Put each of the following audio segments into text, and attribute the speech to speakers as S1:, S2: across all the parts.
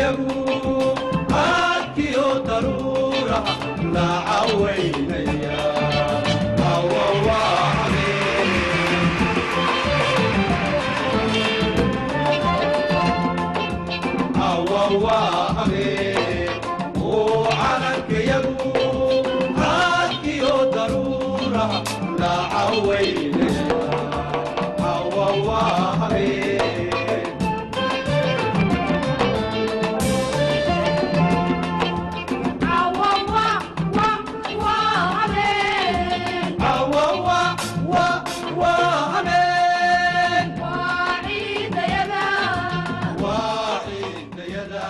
S1: Calankayagu caadkiyo daruuraha la cawaynaya. Cawa waa habeen. Cawa waa habeen oo calankayagu caadkiyo daruuraha la cawaynaya. Cawa waa habeen. Cawa waa waa waa habeen. Waa ciidayada.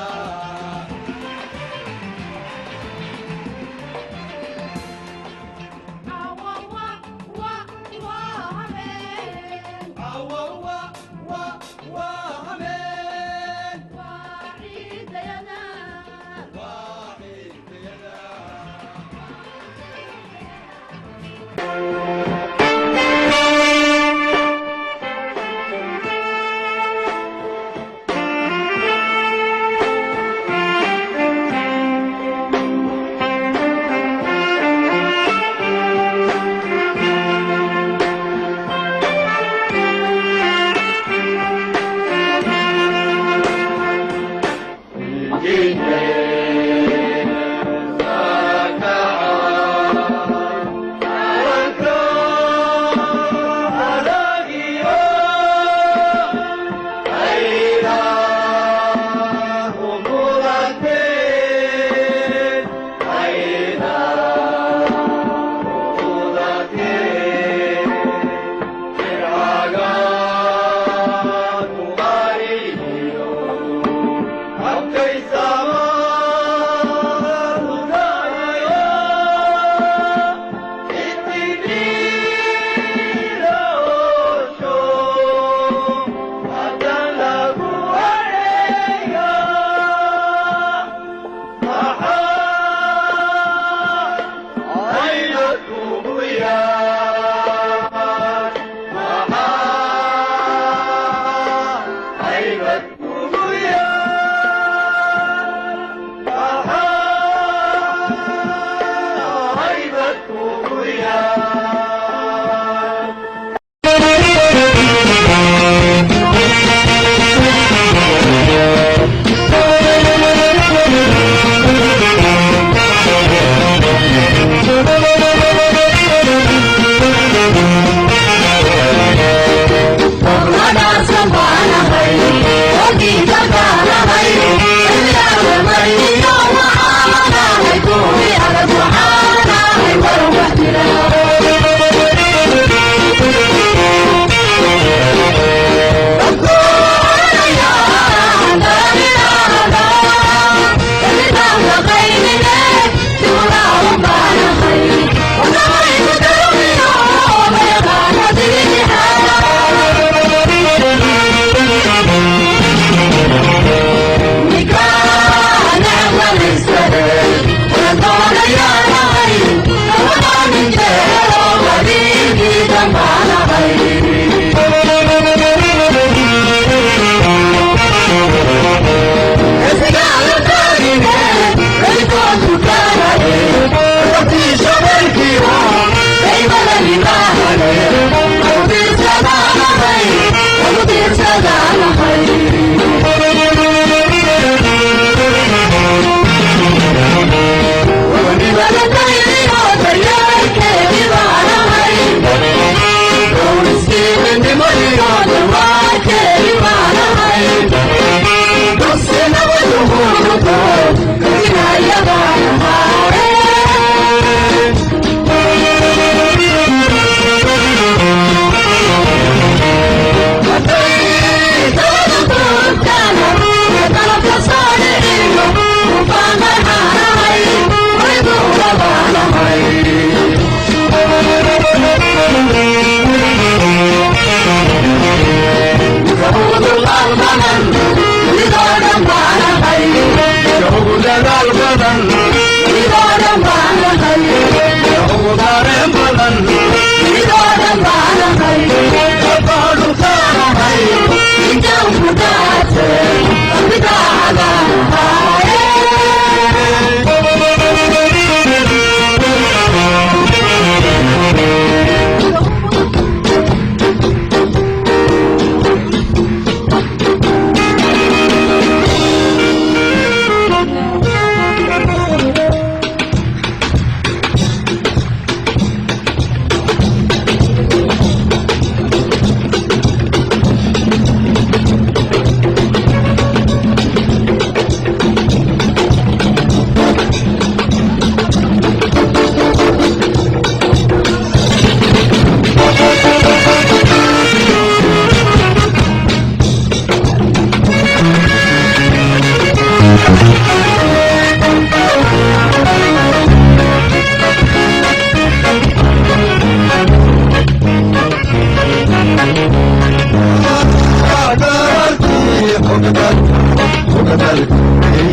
S1: Cawa waa waa waa habeen. Waa ciidayada. Habkay sama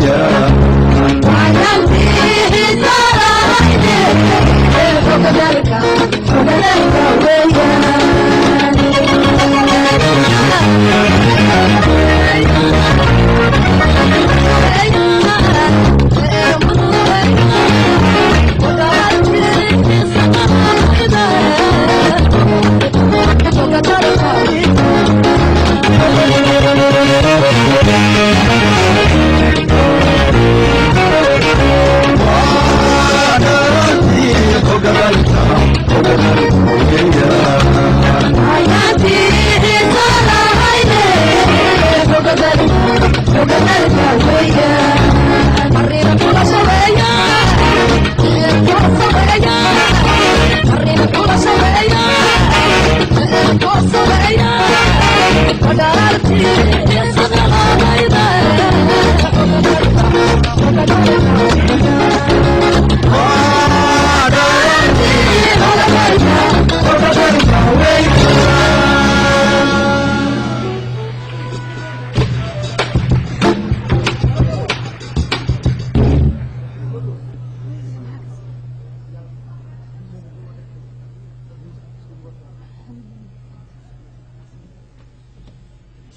S1: weeyaan.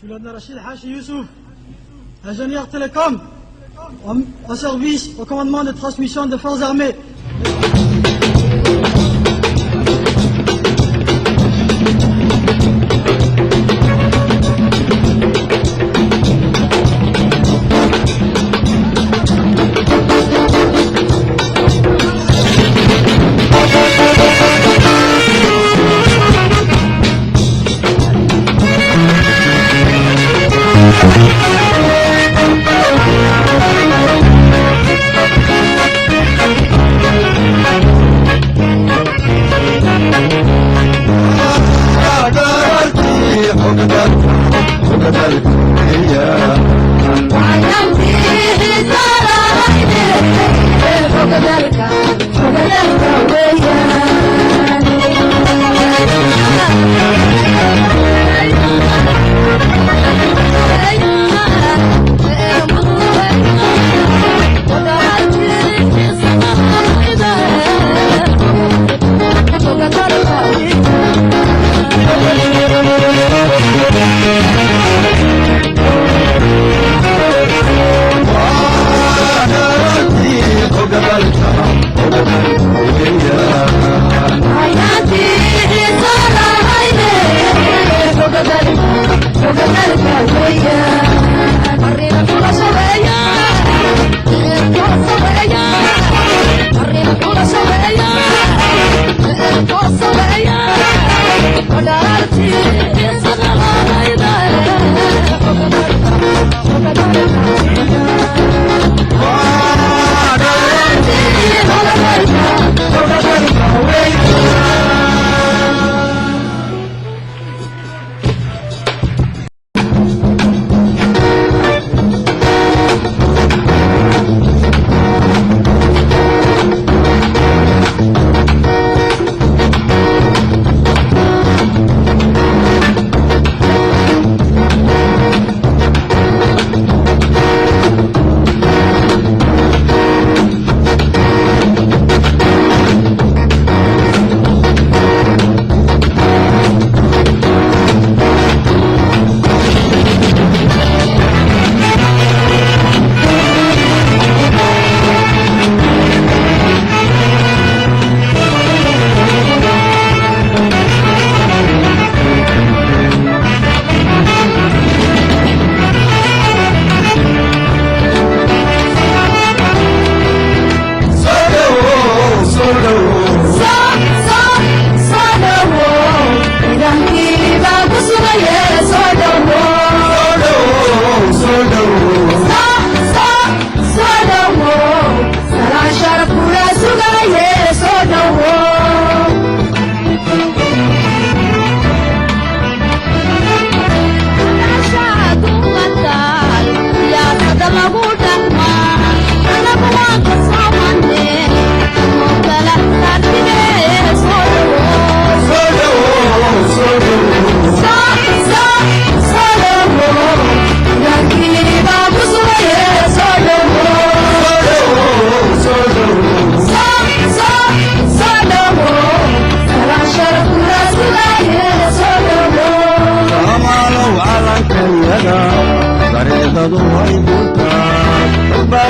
S2: Sous Rachid Hachi Youssouf, ingénieur télécom, en service au commandement de transmission des forces armées.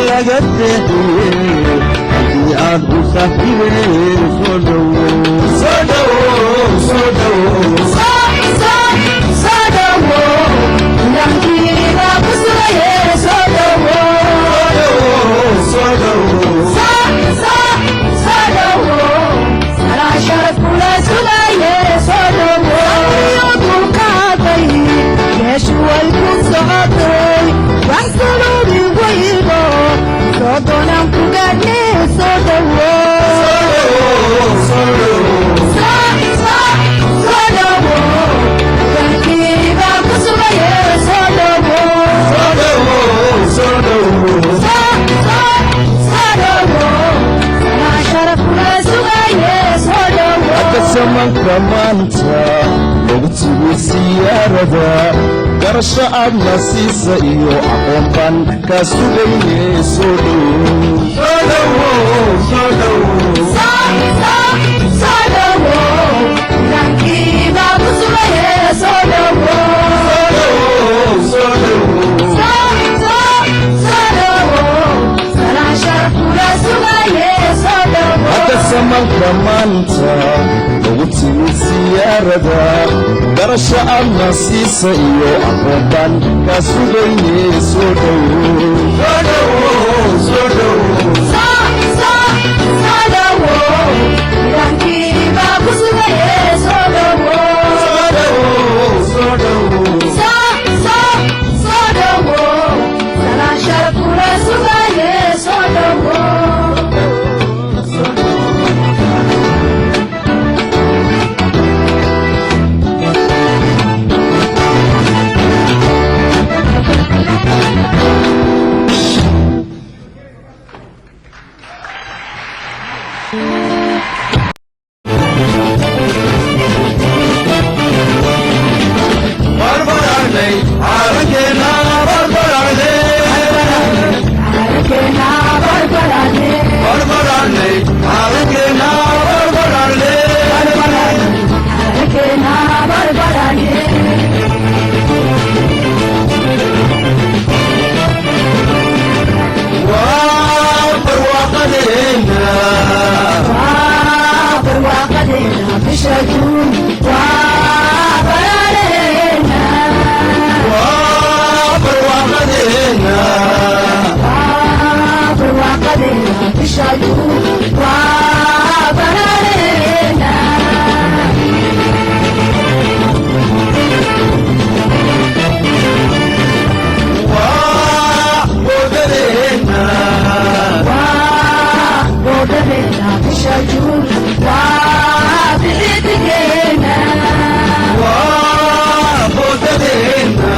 S3: Laga deeqiye haddii aad u safreen, soo dhowo, soo dhowo, soo dhowo. Soo dhowo. Soo dhowo. Hadda samanka maanta lagu timi siyaarada, garasho aadna siisa iyo aqoon baan kaa sugayne, soo dhowo, soo dhowo, soo dhowo. Soo dhowo. Hadda samanka maanta lagu timi siyaarada, garasho aadna siisa iyo aqoon baan kaa sugayne, soo dhowo, soo dhowo, soo dhowo. Soo dhowo, soo dhowo. Barbaraarnay calankeena, barbaraarnay, barbaraarnay calankeena, barbaraarnay. Waa barwaaqadeena. Waa barwaaqadeena. Waa wadadeena. Waa wadadeena.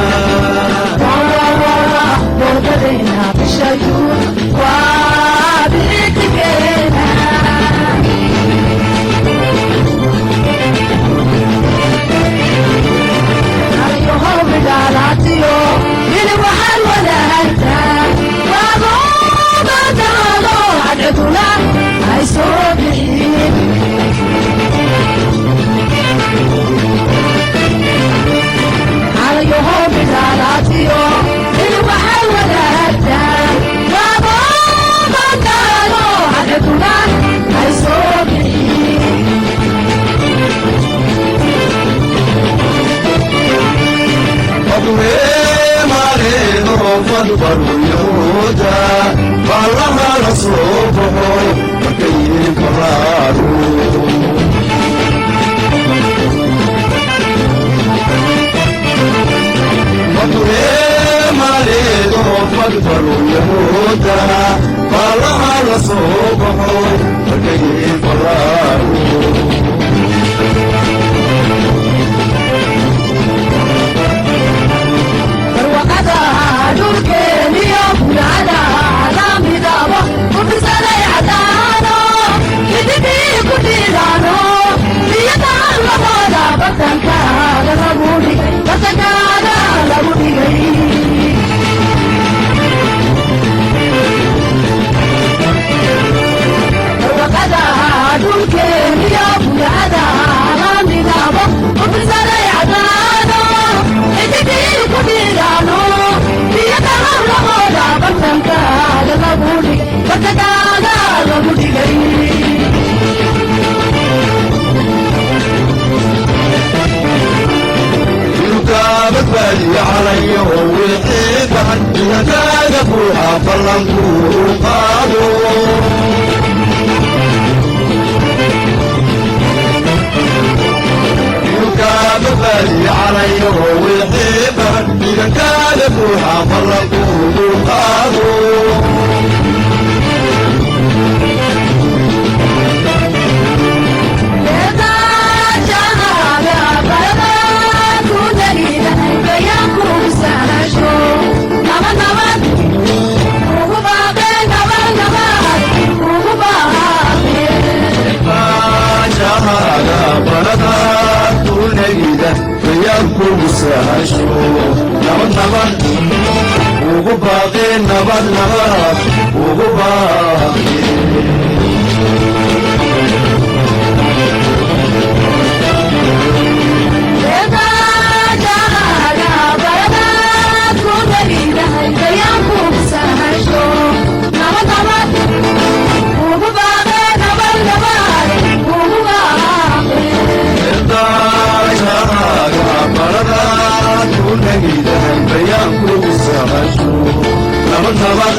S3: Fadbaruyahuuda ballaha la soo baxo markay faraaru. Maleedo fadbaruyahuuda ballaha la soo baxo markay faraaru.
S1: Dhulkeeniyo.
S3: Ballankuu qaado. Calayo wixii baran ciidankaada buuxa ballankuu qaado. Jahaaga barada dunagida bayaankugu sahasho, nabad nabad ugu baaqee, nabad nabad ugu baaqee. Jahaaga barada dunagida bayaankugu sahasho, nabad nabad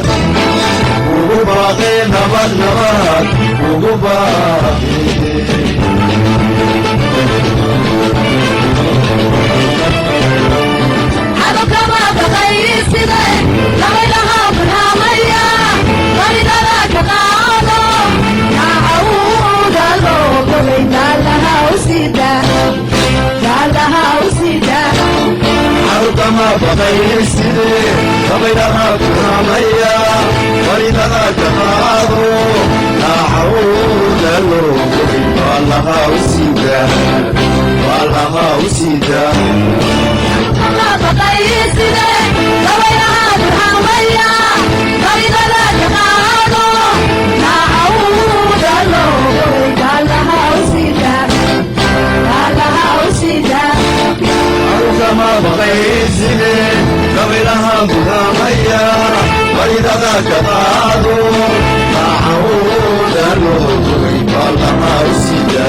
S3: ugu baaqee, nabad nabad ugu baaqee. Xarutama baqayside dabaylaha kuramaya baridada ka qaado, naxawda loo gogay baalaha u siida, baalaha u siida. Xarutama baqayside dabaylaha kuramaya baridada ka qaado, naxawda loo gogay baalaha u siida,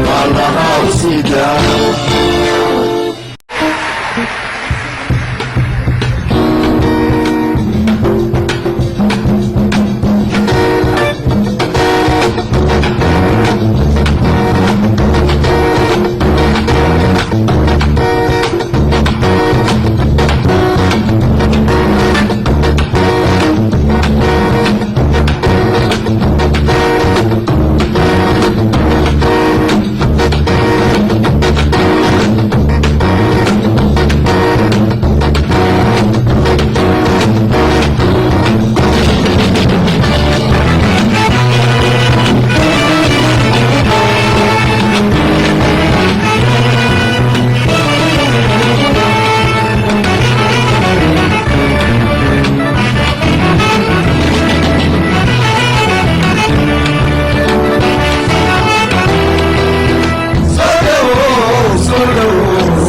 S3: baalaha u siida. Soo dhowow, soo dhowow.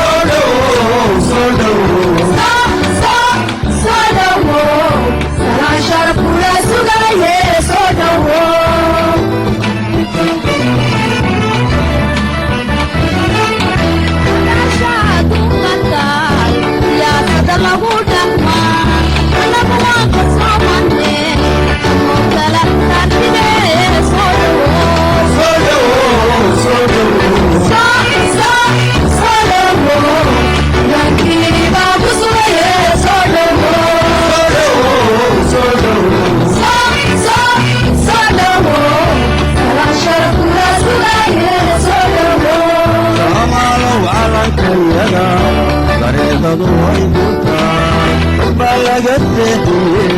S3: Soo dhowow, soo dhowow. Soo dhowow, soo dhowow. Soo dhowow, soo dhowow. Soomaalow calankayaga bareedadu way gurtaa, baa laga seexiyey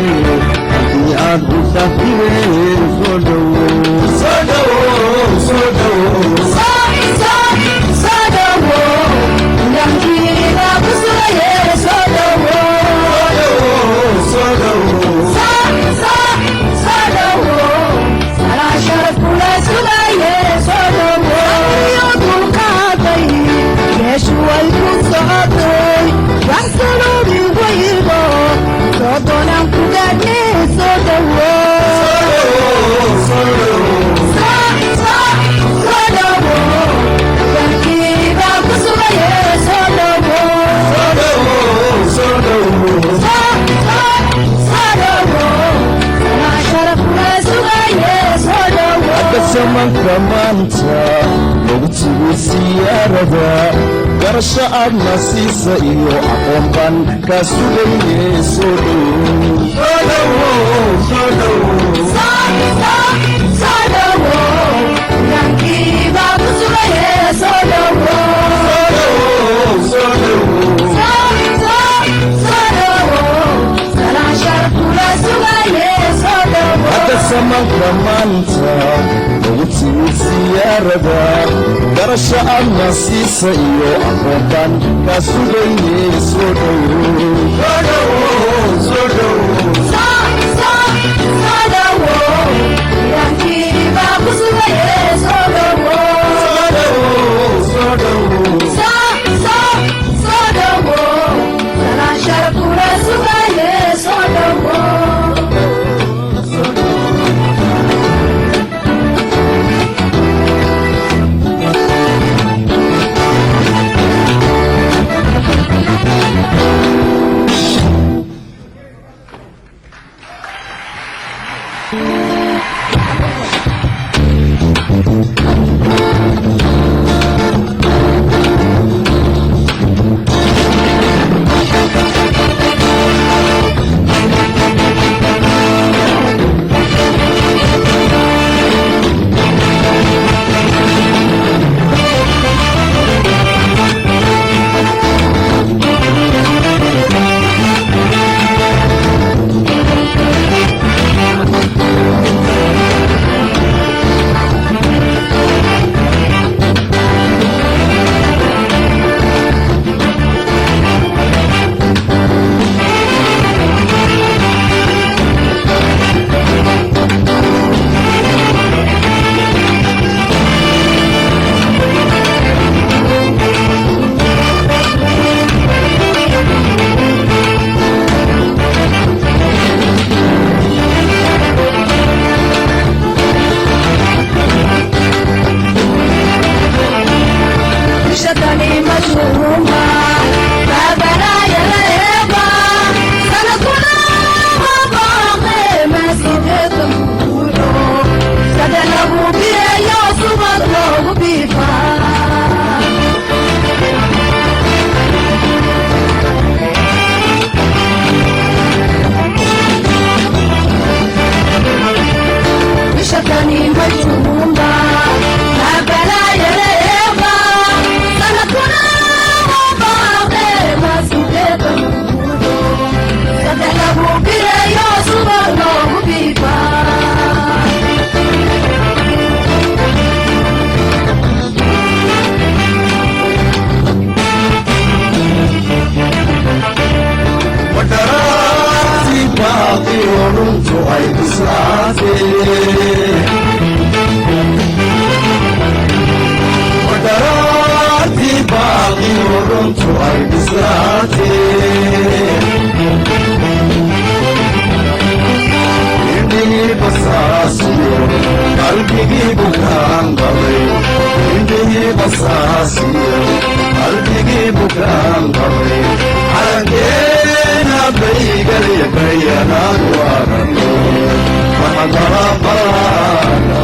S3: haddii aad u safriyeen. Soo dhowow, soo dhowow, soo dhowow. Soo dhowow, soo dhowow. Soo dhowow, soo dhowow. Samanka maanta lagu tigi siyaarada, garasho aadna siisa iyo aqoon baan kaa sugayne, soo dhow. Hadda samanka maanta lagu timi siyaarada, garasho aadna siisa iyo aqoon baan kaa sugayne, soo dhow. Wadaraartii baaqi oo runtu ay bislaatee, wadaraartii baaqi oo runtu ay bislaatee, indhihii basaasiyo qalbigii bukaan qabay, indhihii basaasiyo qalbigii bukaan qabay, calankeena baygalya bayanaan waarano maxadalabaana.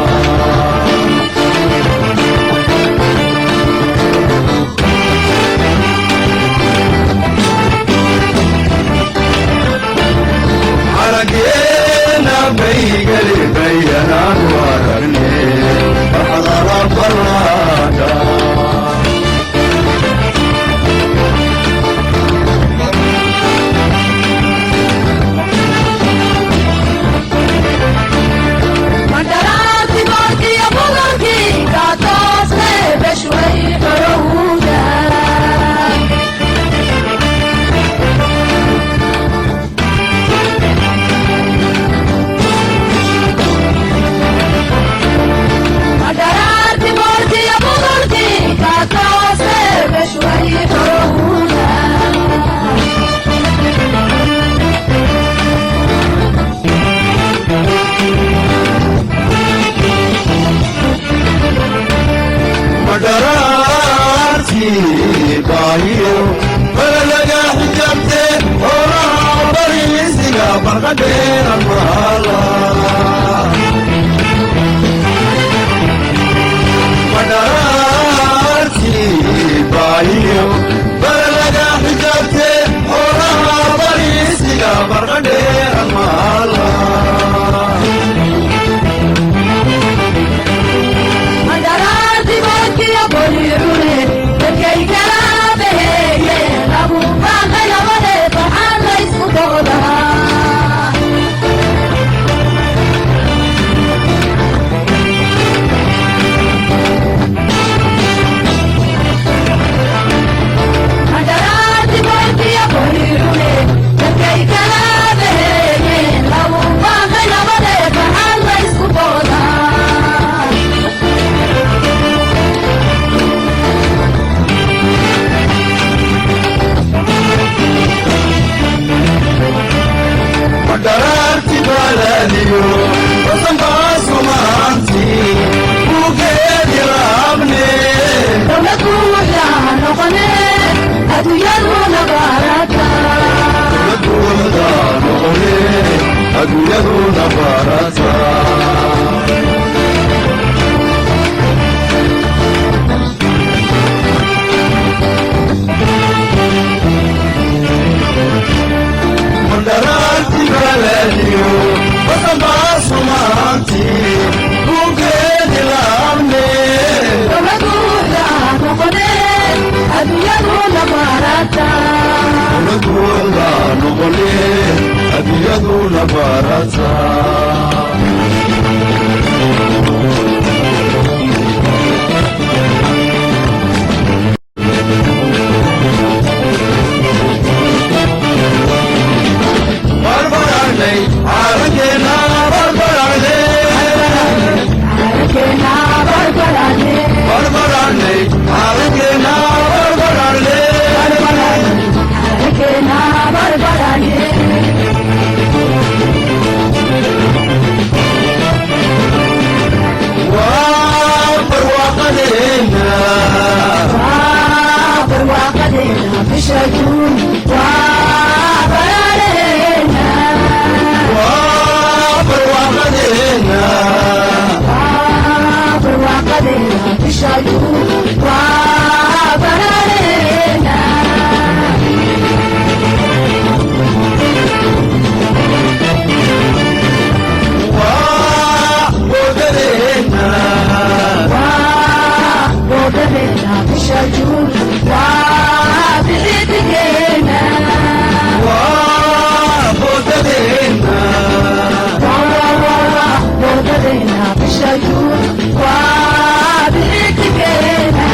S3: Calageena baygali bayanaan waarane farxadala balaadha. Madaraartii baahiyo balalaga xijaabte horaha bariisiga barqadheera maala.
S1: Adduunyaduna barata.
S3: Dowlad noqone, adduunyaduna barata. Mandaraanti balaliyo basanbaasumaanti bugeedi laabne.
S1: Dowlad buuxda noqone, adduunyaduna barata.
S3: Dowlad buuxda noqone, adduunyaduna barata. Barbararnay calankeena, barbararnay.
S1: Calankeena barbarane.
S3: Barbararnay calankeena, barbararnay.
S1: Calankeena barbarane.
S3: Waa barwaaqadeena.
S1: Waa barwaaqadeena, bisha Juun waa barareena.
S3: Waa barwaaqadeena.
S1: Waa barwaaqadeena, bisha Juun waa barareena.
S3: Waa bogadeena.
S1: Waa boodadeena, bisha Juun waa bixidigeena.
S3: Waa bogadeena.
S1: Waa boodadeena, bisha Juun waa bixidigeena.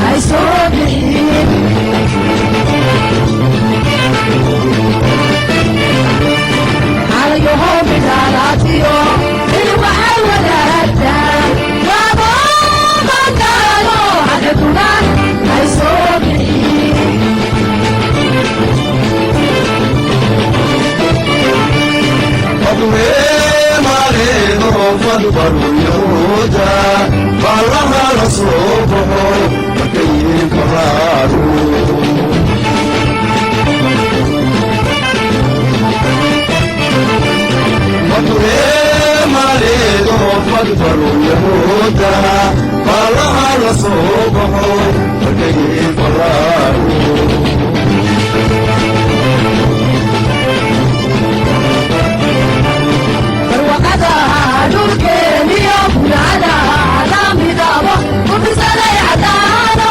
S1: Ay soo bixin. Ay soo bixin.
S3: Fadwee maaleedo fadbaru yahuuda ballaha la soo baxo markay faraaru. Fadwee maaleedo fadbaru yahuuda ballaha la soo baxo markay faraaru.
S1: Barwaqada dhulkeeniyo bulcada la midabo ku fisaday cadaano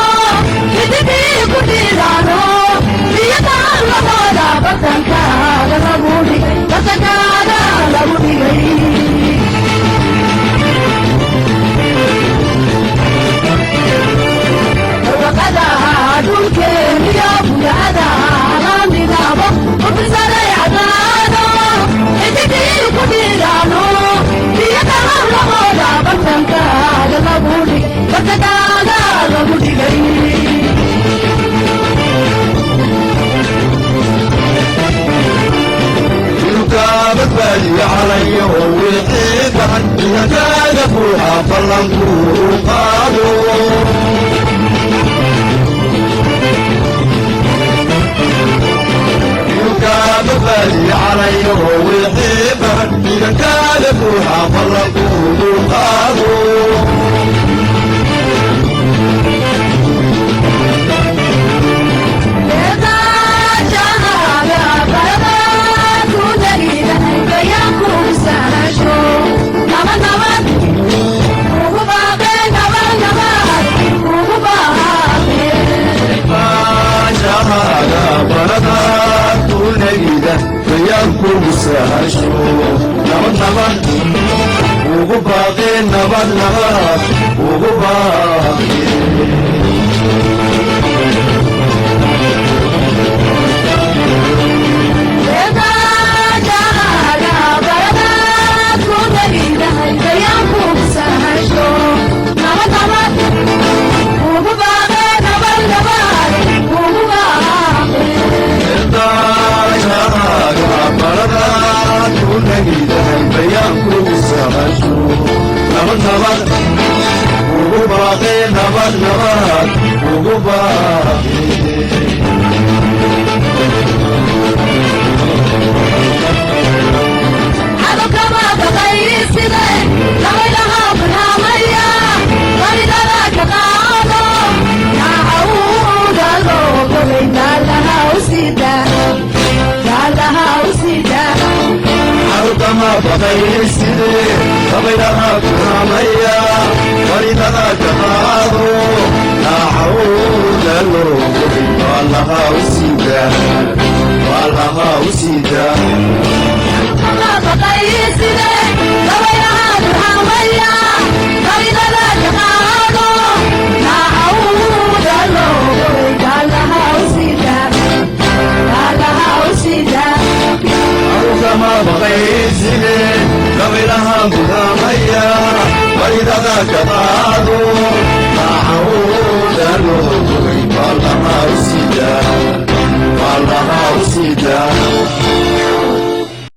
S1: xidigii ku dhiidaano biyadan labooda bartankaaga lagu dhigay, bartankaaga lagu dhigay. Barwaqada dhulkeeniyo bulcada la midabo ku fisaday cadaano xidigii ku dhiidaano biyadan labooda bartankaaga lagu dhigay, bartankaaga lagu dhigay.
S3: Badbaadiya calayo wixii bahan ciidankaaga buuxa ballankuu qaado. Inuu badbaadiya calayo wixii bahan ciidankaaga buuxa ballankuu qaado. Jahaaga barada tunagida bayaankugu sahasho nabad nabad ugu baaqee, nabad nabad ugu baaqee.
S1: Ugu baaqee, nabad nabad ugu baaqee.
S3: Baqayside dabaylaha kuramaya baridada ka qaado naacawda loo waalaha u sida waalaha u sida. Kama baqayside dabaylaha kuramaya baridada ka qaado naacawda loo waalaha u sida waalaha u sida.